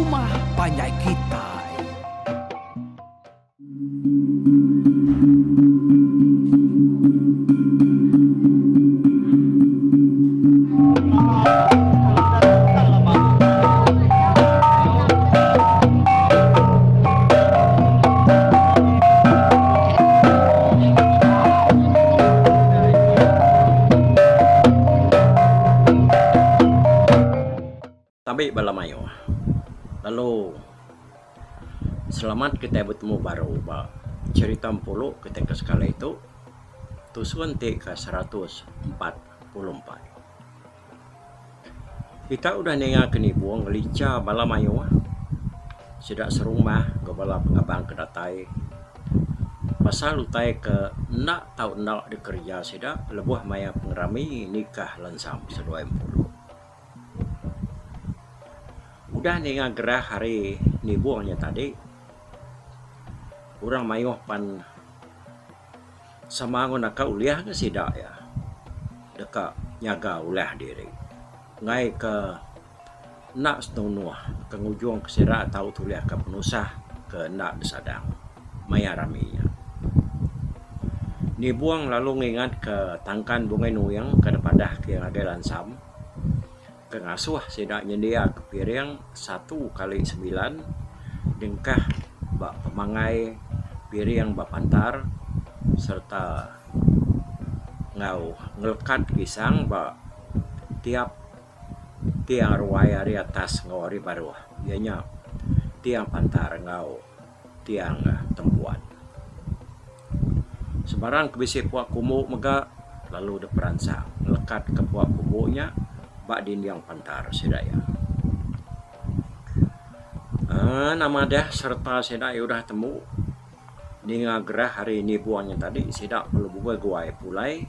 rumah panjai kitai. Tabi bala mayuh lalu selamat kitai betemu baru ba cherita empulu kitai ke sekali tu tusun ti ke 144. Kita udah ninga ke nibung ngelicha bala mayuh sida serumah enggau bala pengabang ke datai pasal utai ke enda tau enda dikereja sida lebuh maya pengerami nikah lensam seduai empulu. Udah ninga gerah ari nibung nya tadi orang mayuh pan Sama enggau naka ulih ke sida iya deka nyaga ulah diri enggai ke enda senunuh ke ngujung ke sida tau tulih ke penusah ke enda disadang maya rami nya. Nibung lalu ngingat ke tangkan Bungai Nuing ke dipadah ke ngagai Lansam ke ngasuh sida nyendia ke piring satu kali semilan dengkah ba pemangai piring ba pantar sereta enggau ngelekat kisang ba tiap tiang ruai ari atas enggau ari baruh iya nya tiang pantar enggau tiang tempuan. Sebarang ke bisi pua kumbu mega lalu dep peransang ngelekat ke pua kumbu nya ba dinding pantar sida iya. Aaa nama deh sereta sida iya udah tembu ninga gerah ari nibung nya tadi sida perlu beguai pulai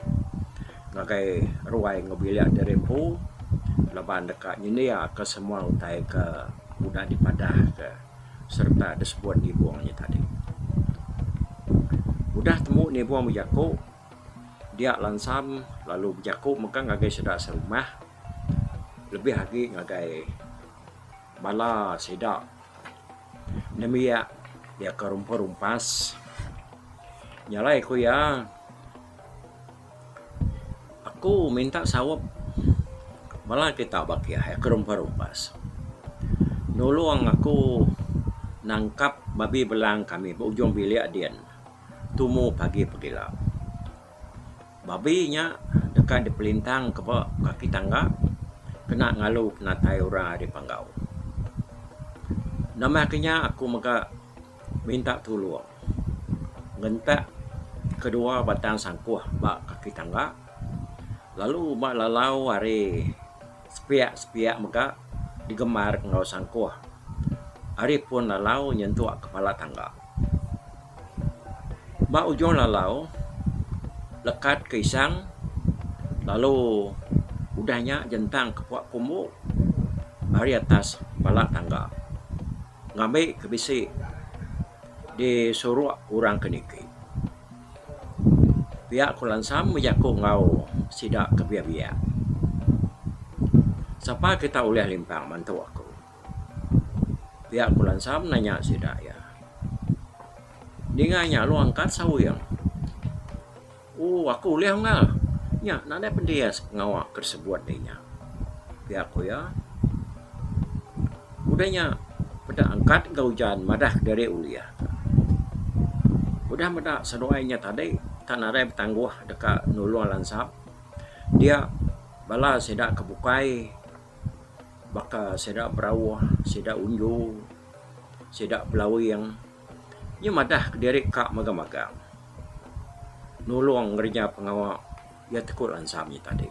ngagai ruai enggau bilik diri empu laban deka nyendia ke semua utai ke udah dipadah ke. sereta disebut nibung nya tadi. Udah temu nibung bejaku dia lansam lalu bejaku mega ngagai sida serumah lebih agi ngagai bala sida nembiak iya ke rumpas rumpas. Nya alai ku iya Aku minta saup bala kita ba kiai ke rumpas rumpas. Nulung aku nangkap babi belang kami ba ujung bilik din tumu pagi pegila. Babi nya deka dipelintang ke ba kaki tangga kena ngalu penatai orang ari panggau. Nambah ke nya aku mega. Minta tulung ngentak kedua batang sangkuh ba kaki tangga lalu ba lalau ari sepiak-sepiak mega digemar enggau sangkuh ari pun lalau nyentuk kepala tangga. Ba ujung lalau lekat ke isang lalu udah nya jentang ke pua kumbu ari atas pala tangga. Ngambi ke bisi disuruk orang ke niki. Pia ku Lansam bejaku enggau sida ke biak-biak. Sapa kita ulih limpang mantu aku? Pia ku Lansam nanya sida iya. Ninga nya lalu angkat Sawing. Ooh aku ulih unggal. Nya nadai pedis pengawa ke disebut deh nya. Pia ku iya. Udah nya peda angkat ga ujan madah kediri ulih. Udah meda seduai nya tadi tak nadai betangguh deka nulung lansap dia bala sida ke bukai baka sida berauh, sida unju, sida belawing. Nya madah kediri ka magang-magang nulung ngereja pengawa iya teku lansam nya tadi.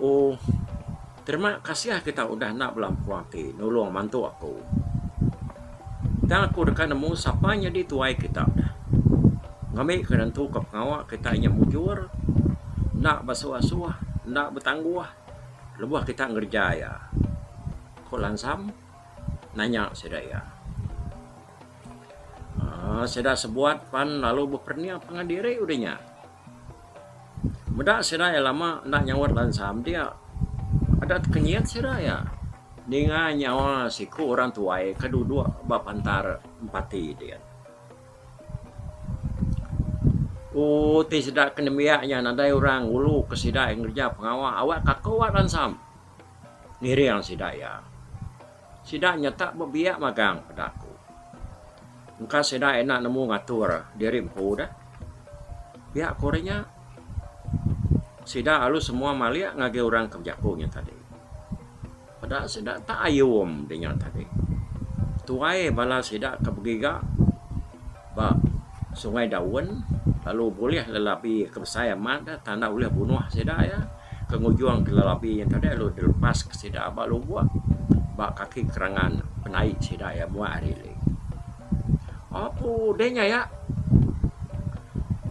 Ooh terima kasih kita udah enda belampung ati nulung mantu aku. Tang aku deka nemu sapa nyadi tuai kita deh. Ngambi ke nentuka pengawa kita nya mujur enda besuah-suah enda betangguh lebuh kita ngereja iya. Ku Lansam. Nanya sida iya. Aaa sida sebuat pan lalu beperening pangan diri udah nya. Meda sida iya lama enda nyaut lansam dia ada tekenyit sida iya. Ninga nyawa siku orang tuai ke duduk ba pantar empati din. Ooh ti sida ke nembiak nya nadai orang ngulu ke sida ngereja pengawa awak ka aku awak lansam ngiring sida iya. Sida nyata bebiak magang peda aku. Engka sida enda nemu ngatur diri empu deh. Pia ku orang nya. Sida alu semua malik ngagai orang ke bejaku nya tadi. Peda sida tak ayum de nya tadi. Tuai bala sida ke begiga ba Sungai Daun lalu bulih lelabi ke besai amat da tanda ulih bunuh sida iya ke ngujung ke lelabi nya tadi lalu dilepas ke sida ba lubok ba kaki kerangan penai sida iya muak ari ili. Apu deh nya iya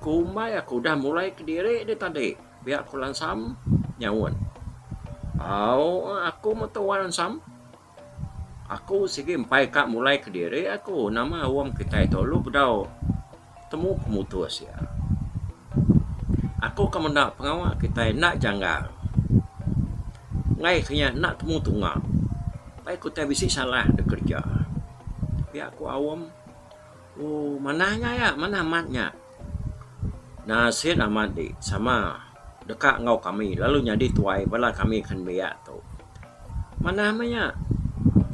kumbai aku udah mulai kediri de tadi. Pia ku Lansam nyaut. Au aku metu wai Lansam. Aku sigi empai ka mulai kediri aku nama wang kitai tu lalu bedau temu pemutus iya. Aku ka menda pengawa kitai enda janggal. Enggai ke nya enda temu tunga. Bai ku tai bisi salah da kerja. Pia ku Awam. Ooh manah nya iya manah amat nya. Nasit amat di sama deka enggau kami lalu nyadi tuai bala kami ke nembiak tu. Manah meh nya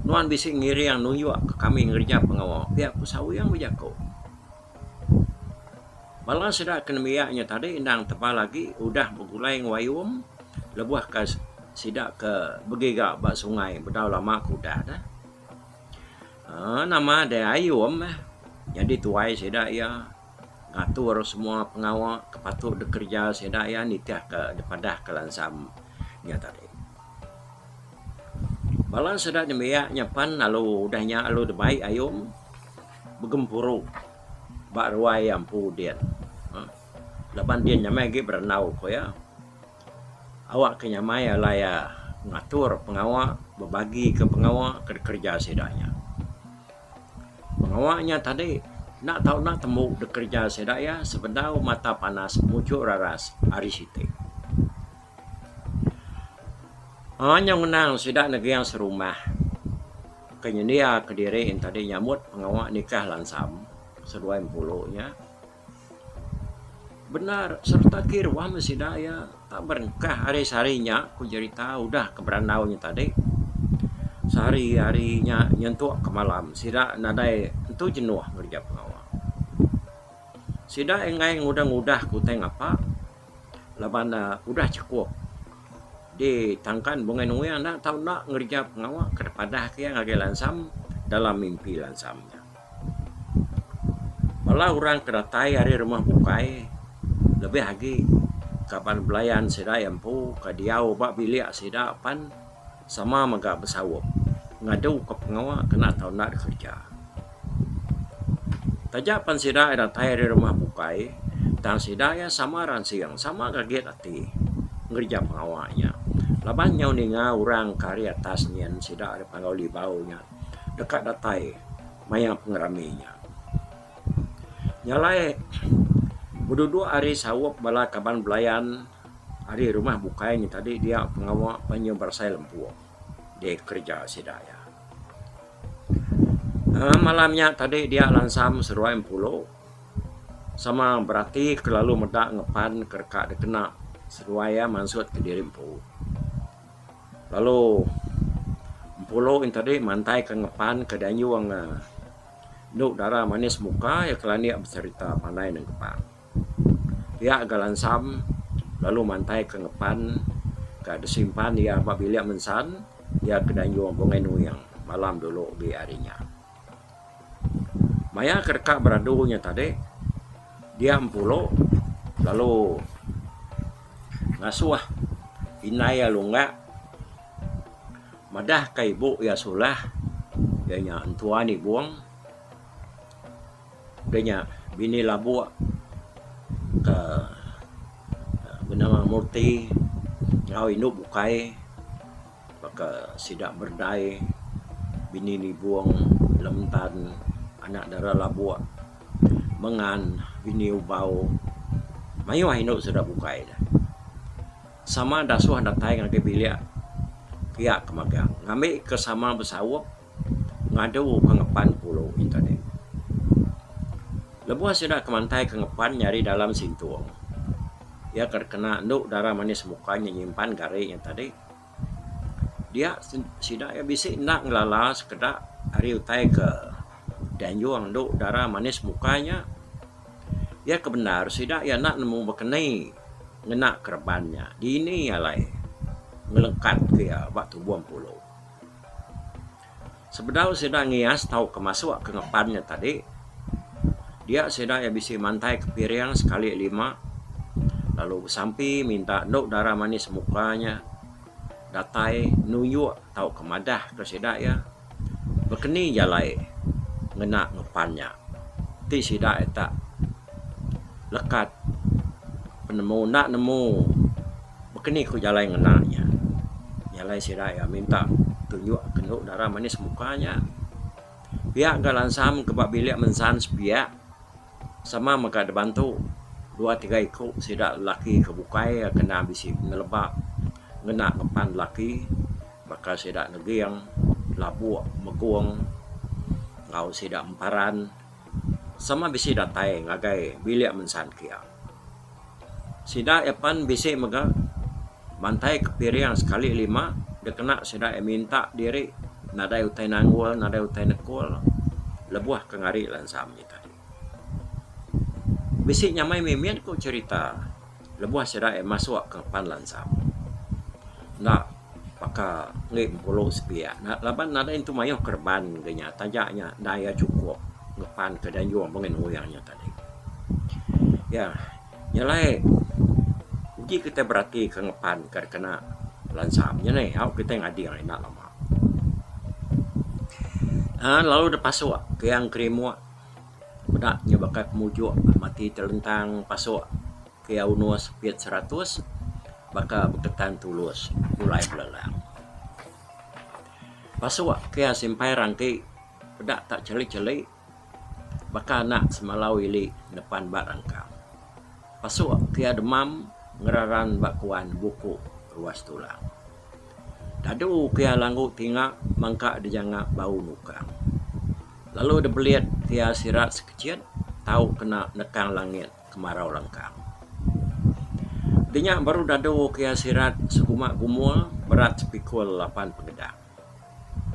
nuan bisi ngiring nunjuk ke kami ngereja pengawa pia ku Sawing bejaku. Bala sida ke nembiak nya tadi endang tebal agi udah begulai enggau ayum lebuh ke sida ke begiga ba sungai bedau lama ke udah deh. Aaa nama deh ayum eh nyadi tuai sida iya ngatur semua pengawa ke patut dikereja sida iya nitih ke dipadah ke lansam nya tadi. Bala sida nembiak nya pan lalu udah nya lalu dibai ayum begempuru ba ruai iya empu din uhh laban din nyamai agi berandau ku iya. Awak ke nyamai alai iya ngatur pengawa bebagi ke pengawa ke dikereja sida nya. Pengawa nya tadi enda tau enda tembu dikereja sida iya sebedau mata panas muchuk raras hari siti. Aaa nyau ngenang sida neging serumah ke nyendia kediri tadi nyambut pengawa nikah lansam seduai empulu nya. Bendar sereta kiruh meh sida iya tak berengkah ari sehari nya ku jerita udah ke berandau nya tadi. Sehari hari nya nyentuk ke malam sida nadai entu jenuh ngereja pengawa. Sida enggai ngudah-ngudah ke utai ngapa laban ne udah chukup ditangkan Bungai Nuing enda tau enda ngereja pengawa ke dipadah ke iya ngagai Lansam dalam mimpi Lansam nya. Bala orang ke datai ari rumah bukai lebih agi kaban belayan sida iya empu ke diau ba bilik sida pan sama mega besaup ngadu ka pengawa kena tau enda dikereja. Taja pan sida iya datai ari rumah bukai tang sida iya sama ransing sama gagit ati ngereja pengawa nya laban nyau ninga orang ke ari atas nyin sida ari Panggau Libau nya deka datai maya pengerami nya. Nya alai beduduk ari saup bala kaban belayan ari rumah bukai nya tadi dia pengawa penyu berasai lempung dikereja sida iya. uhh Malam nya tadi dia lansam seduai empulu sama berati ke lalu meda ngepan ke deka dikena seduai iya mansut kediri empu. Lalu empulu yen tadi mantai ke ngepan ke dianjung endu dara manis muka iya ke landik becerita pandai nengkebang. Pia ga lansam lalu mantai ke ngepan ka disimpan iya ba bilik mensan iya ke dianjung Bungai Nuing malam dulu agi ari nya. Maya ke deka beradu nya tadi dia empulu lalu ngasuh indai iya lunggak madah ka ibu iya sulah iya nya entua nibong da nya bini labuk ka benama Murti enggau indu bukai. Baka sida Berdai, bini Nibong, Lemtan, anak dara Labuk, Mengan, bini Ubau, mayuh indu sida bukai deh. Sama dasuh datai ngagai bilik. Kia ke magang ngambi ke sama besaup ngadu ke ngepan pulo nya tadi. Lebuh sida ke mantai ke ngepan nya ari dalam sintung iya ke kena endu dara manis muka nya nyimpan gari nya tadi dia sida iya bisi enda ngelala sekeda ari utai ke dianjung endu dara manis muka nya. Iya ke bendar sida iya enda nemu bekeni ngena kereban nya dini alai ngelengkat ke iya ba tubuh empulu. Sebedau sida ngias tauka masuk ke ngepan nya tadi dia sida iya bisi mantai ke piring sekali lima lalu besampi minta endo dara manis muka nya datai nunjuk tauka madah ke sida iya. Bekeni jalai ngena ngepan nya ti sida ita lekat penemu enda nemu bekeni ku jalai ngena nya. Jalai sida iya minta tunjuk kenu dara manis muka nya. Pia ga lansam ke ba bilik mensan sepiak sama mega dibantu dua tiga iku sida lelaki ke bukai kena bisi peneleba ngena ngepan lelaki. Baka sida Neging, Labuk, Megong enggau sida Emparan sama bisi datai ngagai bilik mensan kia. Sida iya pan bisi mega mantai ke piring sekali lima dikena sida iya minta diri nadai utai nanggul nadai utai nekul lebuh ke ngari lansam nya tadi. Bisi nyamai mimit ku cherita lebuh sida iya masuk ke pan lansam. Enda baka enggi bempulu sepiak laban nadai entu mayuh kereban ga nya taja nya enda iya chukup ngepan ke danjung meng uyang nya tadi. Iya nya alai uji kitai berati ke ngepan ke kena lansam nya neh au kitai ngading enda lama. Aaa lalu dep pasuk kiang kerimuk meda nya baka kemujuk mati telentang pasuk. Ke unus pit seratus baka beketan tulus pulai belelang. Pasuk ke simpai rangki peda tak cheli-cheli baka anak semalau ili nepan ba rangkang. Pasuk ke demam ngeraran ba kuan buku ruas tulang. Dadu ke langgu tinga mangka dijanga bau nukang. Lalu dibelit ke sirat sekechit tau kena nekang langit. Kemarau langkang. Ti nya baru dadu ke iya sirat seguma gumul berat sepikul lapan pegedang.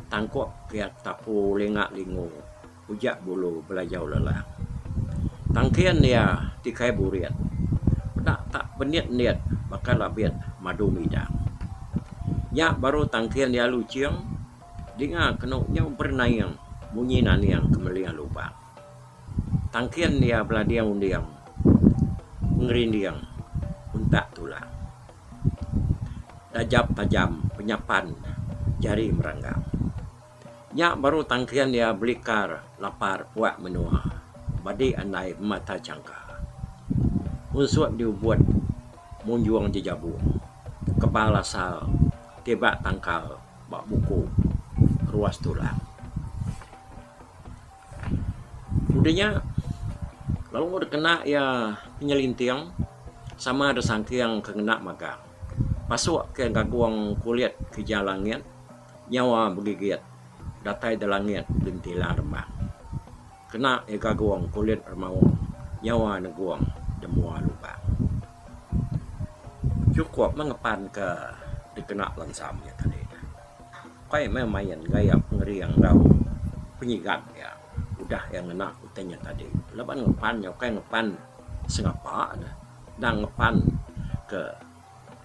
Tangkup ke iya tapu linga lingu ujak bulu belajau lelang. Tangkin iya tikai burit peda tak benit-nit baka labit madu midang. Nya baru tangkin iya luching dinga kenu nyau berenaing munyi naning kemeling lubang. Tangkin iya belading unding ngerinding untak tulang. Dajap tajam penyapan jari meranggang. Nya baru tangkin iya belikar lapar puak menua badi andai bemata changka. Unsut diubut munjung jejabung kebal asal tibak tangkal ba buku ruas tulang. Udah nya lalu dikena iya penyelinting sama da sangking ke ngena magang. Pasuk ke gagung kulit kija langit nyawa begigit datai da langit gentilang remang. Kena iya gagung kulit remaung nyawa negung da mua lubang. Chukup meh ngepan ke dikena lansam nya tadi. Ukai meh main gaya pengering enggau penyigat iya udah iya ngena utai nya tadi. Laban ngepan nya ukai ngepan sengapa ne endang ngepan ke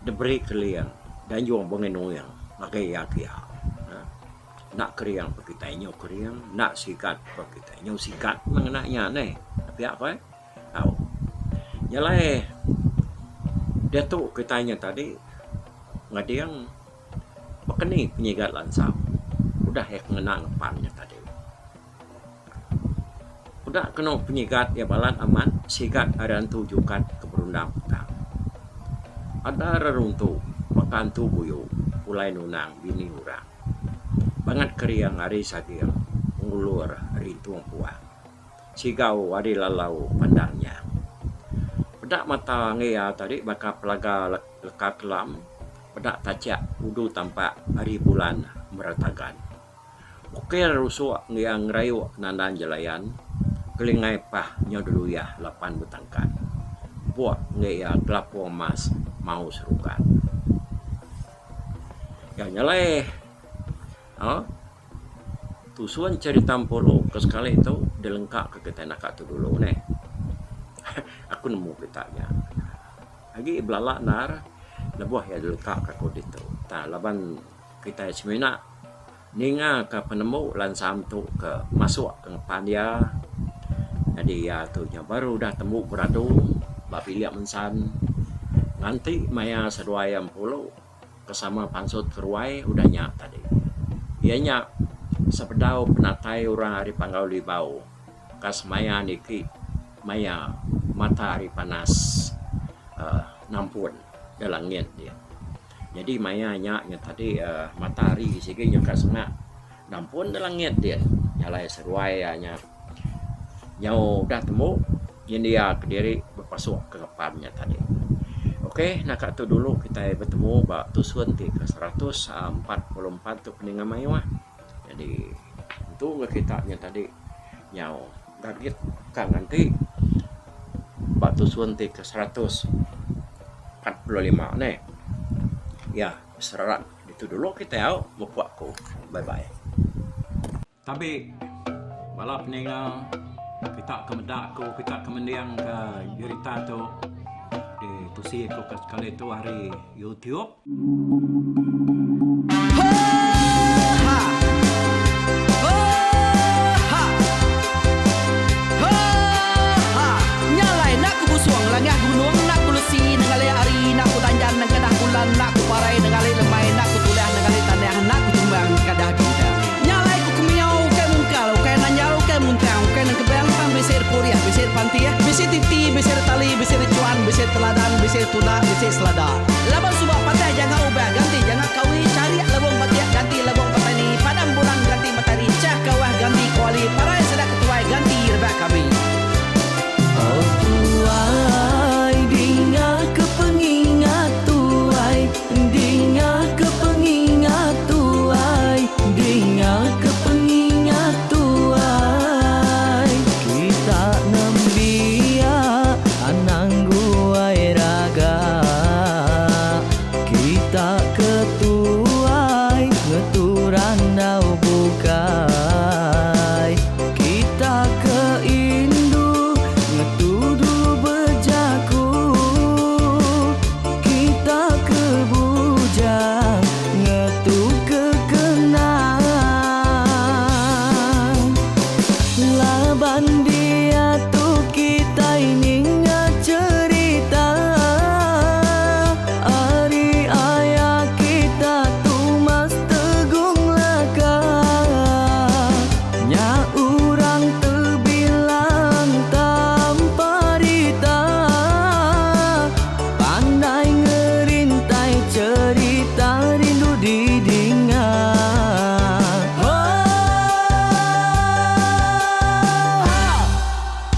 diberi keling danjung bungin nuing ngagai iya kiya. Enda kering pun kitai nyau kering enda sigat pun kitai nyau sigat meh ngena iya neh. Pia ko eh. Au. Nya alai diatu kitai nya tadi ngading Baka ni penyigat lansam udah iya ke ngena ngepan nya tadi. Peda kenu penyigat iya balat amat sigat ari antu jukat ke berundang petang. Ada reruntu baka antu buyu pulai nunang bini orang. Bangat kering ari saging ngulur rintung puang. Sigau ari lalau pandang nyang. Peda mata enggi iya tadi baka pelaga leka kelam. Peda tachak udu tampak ari bulan meratagan. Ukir rusuk ngia ngerayuk nandan jelayan, kelingai pah nyau deluyah lapan betangkan. Buk enggi iya kelapung emas mau serugan. Iya nyelai uhh tusun cherita Empulu ke sekali tu dilengka ke kitai naka tu dulu neh. Aku nemu kita nya. Agi belala endar lebuh iya dilengka ka aku ditu. Tang laban kitai semina ninga ka penemu lansam tu ke masuk ke ngepan iya nyadi iya tu nya baru udah tembu beradu ba bilik mensan nganti maya seduai iya empulu ke sama pansut ke ruai udah nya tadi. Iya nya sebedau penatai orang ari Panggau Libau ka semaya niki maya mata hari panas uhh nampun da langit dia. Nyadi maya nya nya tadi uhh mata hari sigi nyau ka sengak nampun da langit din. Nya alai seduai iya nya nyau udah tembu nyendia kediri bepasuk ke ngepan nya tadi. Ok naka tu dulu kitai betemu ba tusun ti ke 144 tu peninga mayuh. Nyadi tentu ga kita nya tadi nyau gagit ka nganti ba tusun ti ke 145 neh. Ya besererak ditu dulu kitai au mupuk aku. Bye bye. Tabi bala peninga kita ke meda aku kita ke mending ka jerita tu ditusi aku ke sekali tu ari YouTube. Nya alai enda ku busung langah gunung enda ku lesi nengali hari enda ku danjan nengkedah bulan enda ku parai nengali lemai enda ku tulah nengali tanah enda ku tumbang nengkadah bintang. Nya alai ku kemiau ukai mungkal ukai nanjal ukai muntang ukai nengkebang tang bisi repurih bisi repantih bisi titi bisi retali bisi rechuan bisi teladan bisi retunda bisi selada. Laban suba patah janga ubah ganti janga kawi charik lebung batik ganti lebung petani padam bulan ganti matahari chah kawah ganti kuali parai sida ketuai ganti rebak kami. Oh tuai dinga ke pengingat tuai dinga ke pengingat tuai dinga ke pengingat tuai kita nembiak anang guai raga kita ke tuai ngetu randau bukai kita ke indu ngetu dulu bejaku kita ke bujang ngetu ke kenang laban diatu kitai ninga cherita ari aya kita Tumas Tegung Laka nya urang tebilang tanpa rita pandai ngerintai cherita rindu didinga.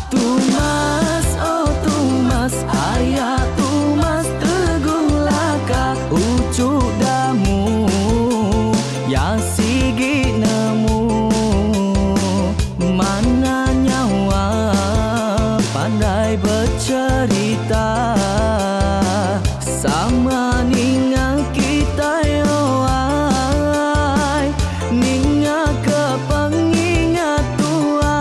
Tumas oh Tumas aya Tumas Tegung Laka uchu damu ya sigi nemu mana nyawa pandai becherita sama ninga kitai oh ai ninga ke pengingat tuai.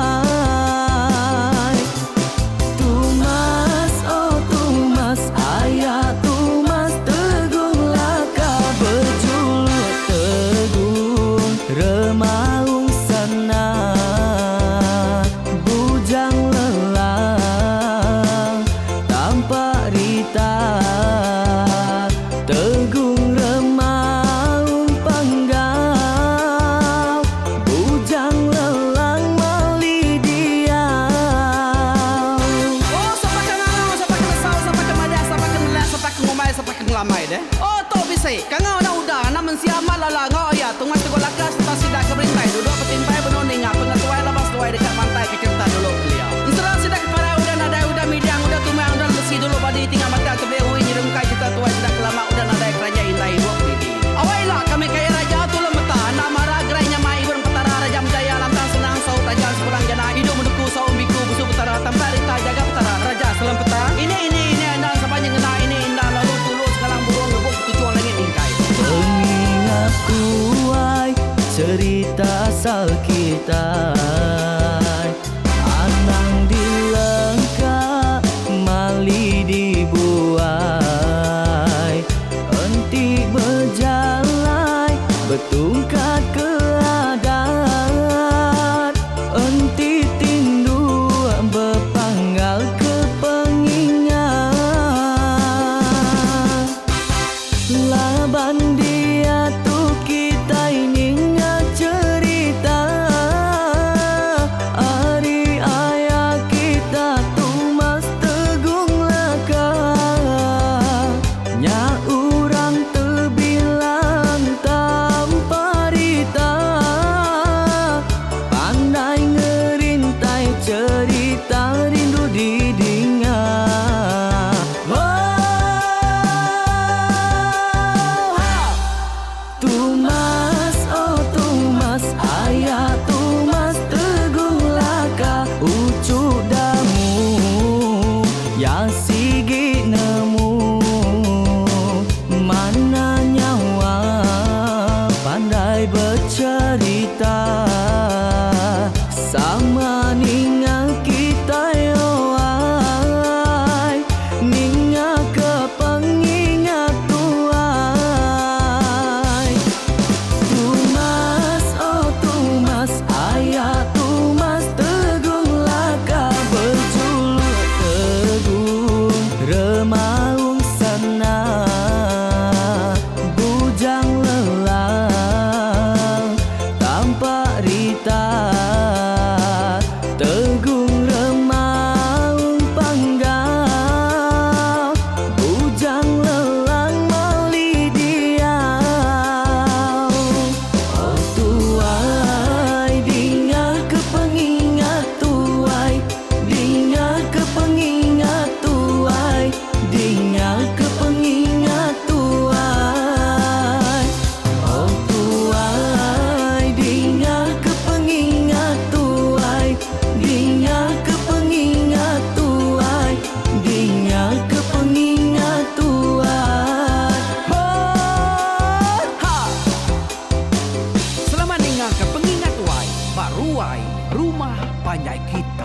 Tumas oh Tumas aya Tumas Tegung Laka bejuluk Tegung Remaung Sana Bujang Lelang Tampak Rita Tegung Remaung Panggau Bujang Lelang Mali Diau. Oh sapa ke ngangau sapa ke nesau sapa ke madah sapa ke nelak sapa ke ngumbai sapa ke ngelamai deh. Oh tu bisi kangau anak uda anak mensia amat lala enggau aya tungas teguk laka sereta sida ke berintai duduk betimpai benung ninga pengetuai laban seduai deka mantai ke cherita dulu kelia. Ensera sida ke parai udah nadai udah midang udah tumang udah lesi dulu badi tinggal batang tebeli ui nyerungkai cherita tuai sida ke lama udah nadai keranjai indai ibup. Cherita asal kitai. Anang dilengka mali dibuai. Enti bejalai betungkat ke adat. Enti tindu bepanggal ke pengingat. Laban diatu kitai ninga cherita ari aya kita Tumas Tegung Laka. Nya orang tebilang tanpa rita. Pandai ngerintai cherita rindu didinga. Tumas, oh Tumas, aya Tumas Teguh Laka uchu damu ya sigi nemu mana nyawa pandai becherita sama ninga kitai oh ai ninga ke pengingat tuai. Tumas, oh Tumas, aya Tumas Tegung Laka bejuluk Tegung Remaung Sana Bujang Lelang Tampak Rita Tegung Remaung Panggau Bujang Lelang Mali Diau. Oh tuai dinga ke pengingat tuai dinga ke pengingat tuai dinga ke pengingat tuai. Oh tuai dinga ke pengingat tuai dinga ke pengingat tuai dinga ke pengingat tuai. Ho ha! Selamat ninga ke pengingat tuai ba ruai rumah panjai kita.